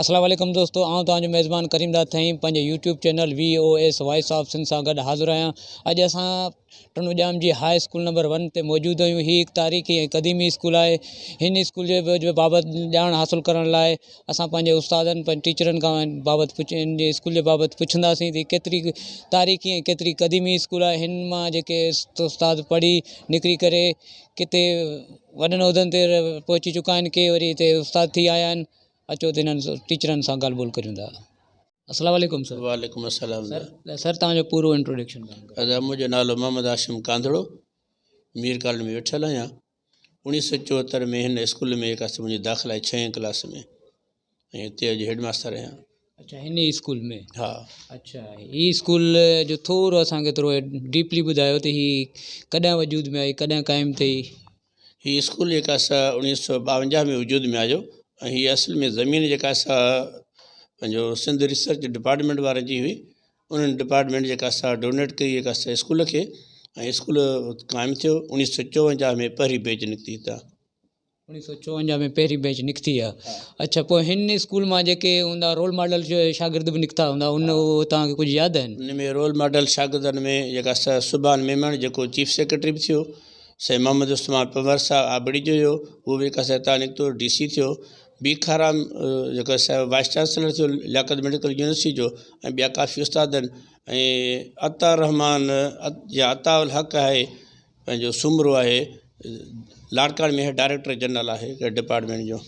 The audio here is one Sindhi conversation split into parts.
اسلام عليڪم دوستو آئون توهان جو ميزبان ڪريم داد ٿهيم پنهنجي YouTube channel V O S voice of Sindh سان گڏ حاضر آهيان. اڄ اسان ٽنڊو ڄام جي هاء اسڪول نمبر ون تي موجود آهيون. هي هڪ تاريخي ۽ قديمي اسڪول آهي. هن اسڪول جي بابت ڄاڻ حاصل ڪرڻ لاء اسان پنهنجي استادن پنهنجي ٽيچرن کان بابت هن جي اسڪول جي بابت پڇنداسين ته هي ڪيتري تاريخي ۽ ڪيتري قديمي اسڪول آهي. هن مان جيڪي استاد پڙهي نڪري ڪري ڪٿي وڏن عهدن تي پهچي چڪا آهن ڪي وري هتي استاد ٿي آيا آهن. اچو ته انهن ٽيچرن سان ڳالهه ٻولهه ڪريون ٿا. السلام عليڪم سر. وعليڪم السلام سر سر توهان جو پورو انٽروڊڪشن ڪريو. ادا منهنجو نالو محمد هاشم ڪانڌڙو مير ڪالوني ۾ ويٺل آهيان 1974 ۾ هن اسڪول ۾ جيڪا سا منهنجي داخلا آهي ڇهين ڪلاس ۾ ۽ هتي اڄ هيڊ ماستر آهيان. اڇا هن ئي اسڪول ۾. ها. اڇا هي اسڪول جو ٿورو اسان کي ٿورو ڊيپلي ٻڌايو ته هي ڪڏهن وجود ۾ آئي ڪڏهن قائم ٿي. هي اسڪول جيڪا سا 1952 ۾ وجود ۾ آيو ۽ هي اصل ۾ زمين جيڪا سا پنهنجو سنڌ ريسرچ ڊپارٽمينٽ وارن جي هئي انهن ڊپارٽمينٽ جيڪا سا ڊونيٽ ڪئي جيڪا سا اسڪول کي ۽ اسڪول قائم ٿيو 1954 ۾ پهرين بيچ نڪتي هتان. 1954 ۾ پهرين بيچ نڪتي آ. اڇا پوء هن اسڪول مان جيڪي هوندا رول ماڊل شاگرد به نڪتا هوندا ان اهو توهان کي ڪجهه ياد آهن؟ ان ۾ رول ماڊل شاگردن ۾ جيڪا سا سبحان ميمڻ جيڪو چيف سيڪريٽري به ٿيو سائين محمد عثمان پنهور صاحب آبڙي جو هيو اهو به جيڪا سا هتان نڪتو ڊي سي ٿيو بيکارام جيڪو سا وائيس چانسلر ٿيو لياقت ميڊيڪل يونيورسٽي جو ۽ ٻيا ڪافي استاد آهن ۽ عطا الرحمان يا عطا الحق آهي پنهنجو سومرو آهي لاڙڪاڻي ۾ ڊائريڪٽر جنرل آهي هڪ ڊپارٽمينٽ جو.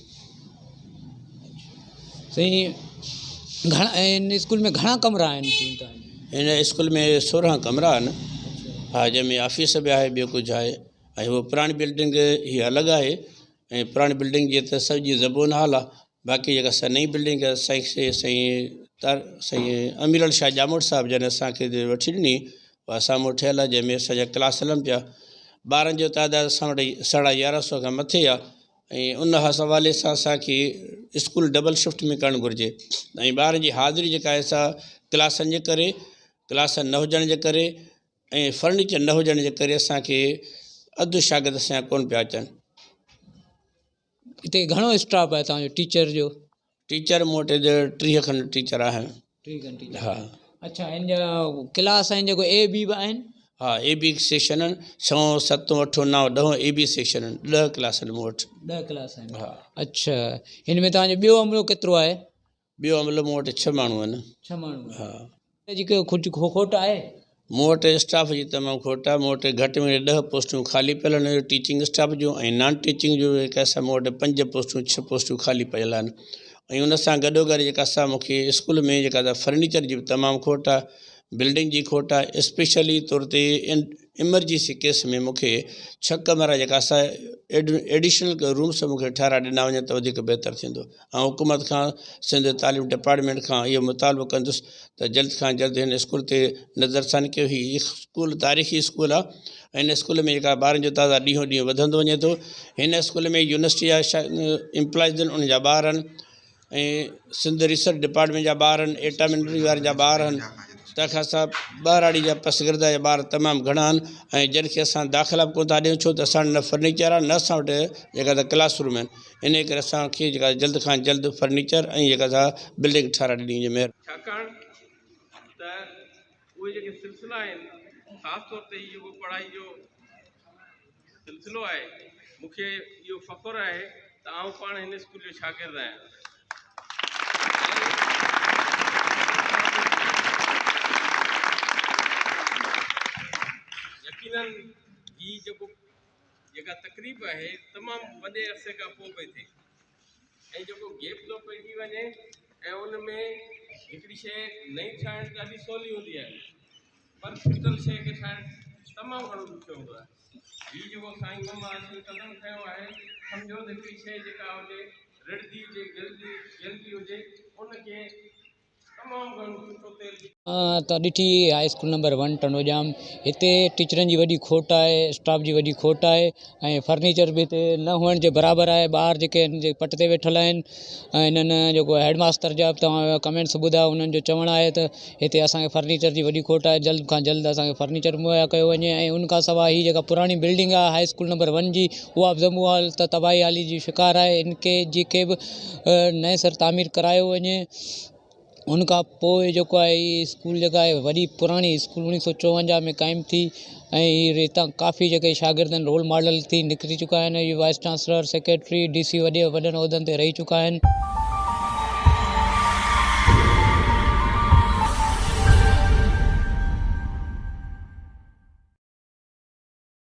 سائين گهڻا هن اسڪول ۾ گهڻا ڪمرا آهن؟ هن اسڪول ۾ 16 ڪمرا آهن ها جنهن ۾ آفيس به آهي ٻيو ڪجهه آهي ۽ هو پراڻي بلڊنگ هي الڳ آهي ۽ پراڻي بلڊنگ جي ته سڄي زبون حال آهي باقي جيڪا سا نئين بلڊنگ آهي سائين سائين سائين امير علي شاهه ڄاموٽ صاحب جن اسانکي وٺي ڏني اها سامهون ٺهيل آهي جنهن ۾ اسان جا ڪلاس هلن پيا ٻارن جو تعداد اسان وٽ 1150 کان مٿي آهي ۽ ان حوالي سان اسانکي اسڪول ڊبل شفٽ ۾ ڪرڻ گهرجي ۽ ٻارن جي حاضري جيڪا آهي سا ڪلاسن جي ڪري ڪلاسن نه هجڻ جي ڪري ۽ فرنيچر نه هجڻ جي ڪري اسانکي اڌ شاگرد اسان جا ڪونه پيا اچن. هتي گهڻو اسٽاف آهي توهان جو ٽيچر جو؟ ٽيچر مون وٽ 30 کن ٽيچر آهن. 30 کن ٽيچر. ها. اڇا هن جا ڪلاس آهن جيڪو اي بي به آهن؟ ها اي بي سيڪشن آهن ڇهون ستون اٺون نائون ڏهون اي بي سيڪشن آهن 10 ڪلاس آهن مون وٽ. 10 ڪلاس آهن. ها. اڇا هن ۾ توهان جو ٻيو عملو ڪيترو آهي؟ ٻيو عملو مون وٽ 6 ماڻهو آهن. 6 ماڻهو. ها. جي ڪجهه کوٽ آهي؟ مون وٽ اسٽاف جي تمام کوٽ آهي. مون وٽ گهٽ ۾ گهٽ 10 پوسٽون خالي پيل آهن ٽيچنگ اسٽاف جون ۽ نان ٽيچنگ جون جيڪا سا مون وٽ 5 پوسٽون 6 پوسٽون خالي پيل آهن ۽ ان سان گڏو گڏ جيڪا سا مون کي اسڪول ۾ جيڪا سا فرنيچر جي به تمام کوٽ آهي بلڊنگ جي کوٽ آهي اسپيشلي طور تي ايمرجنسي ڪيس ۾ مون کي 6 ڪمرا جيڪا سا ايڊيشنل رومس مون کي ٺهرائي ڏنا وڃن ته وڌيڪ بهتر ٿيندو. آئون حڪومت کان سنڌ تعليم ڊپارٽمينٽ کان اهو مطالبو ڪندس ته جلد کان جلد هن اسڪول تي نظرثاني ڪيو. هي اسڪول تاريخي اسڪول آهي ۽ هن اسڪول ۾ جيڪا ٻارن جو تعداد ڏينهون ڏينهن وڌندو وڃي ٿو. هن اسڪول ۾ يونيورسٽي جا امپلائيز آهن انهن جا ٻار آهن ۽ سنڌ ريسرچ ڊپارٽمينٽ جا ٻار آهن ايٽا منٽري وارن جا ٻار آهن تنهن کان سواء ٻهراڙي جا پسگردا جا ٻار تمام گهڻا آهن ۽ جن کي اسان داخلا به ڪونه ٿا ڏيون ڇو ته اسان وٽ نه فرنيچر آهي نه اسان وٽ جيڪا ته ڪلاس روم آهن ان ڪري اسان کي جيڪا جلد کان جلد فرنيچر ۽ جيڪا سا بلڊنگ ٺهرائي ڏني وڃي مهرباني. ڇاڪاڻ ته اهي جيڪي سلسلا آهن خاص طور تي هي جيڪو پڙهائي جو سلسلو آهي مون کي اهو فخر آهي ته آئون پاڻ هن اسڪول جو شاگرد آهيان يقينن هي جيڪو جيڪا تقريب آهي تمام وڏي عرصي کان پوء پئي ٿئي ۽ جيڪو گيپ ٿو پئجي وڃي ۽ ان ۾ هڪڙي شيء نئين ٺاهڻ ڏاڍي سولي هوندي آهي پر ڦٽل شيء کي ٺاهڻ تمام گهڻو ڏکيو هوندو آهي. هي جيڪو سائين محمد هاشم قدم کنيو آهي سمجهو ته هڪڙي شيء جيڪا هجي رڙدي هجي گلدي هجي ان کي تمام گهڻو سٺو تيل. ته ڏٺي high school number one Tandojam هتي ٽيچرن جي وڏي کوٽ آهي اسٽاف جي وڏي کوٽ آهي ۽ فرنيچر به هتي نه هئڻ جي برابر آهي ٻار جيڪي آهن جي پٽ تي ويٺل آهن ۽ هنن جيڪو هيڊ ماستر جا به توهان ڪمينٽس ٻڌا انهن جو چوڻ آهي ته هتي اسان کي فرنيچر جي وڏي کوٽ آهي جلد کان جلد اسان کي فرنيچر مهيا ڪيو وڃي ۽ ان کان سواء هي جيڪا پراڻي بلڊنگ آهي هاء اسڪول نمبر ون جي اها به زبون حال ته تباهي حالي جي شڪار آهي ان کي جيڪي به نئين سر تعمير ڪرايو وڃي ان کان پوءِ جيڪو آهي هي اسڪول جيڪا آهي وڏي پراڻي اسڪول اڻويهه سؤ 54 ۾ قائم ٿي ۽ هي هتان ڪافي جيڪي شاگرد آهن رول ماڊل ٿي نڪري چڪا آهن. هي vice chancellor, secretary, D C وڏي وڏن عهدن تي رهي چڪا آهن.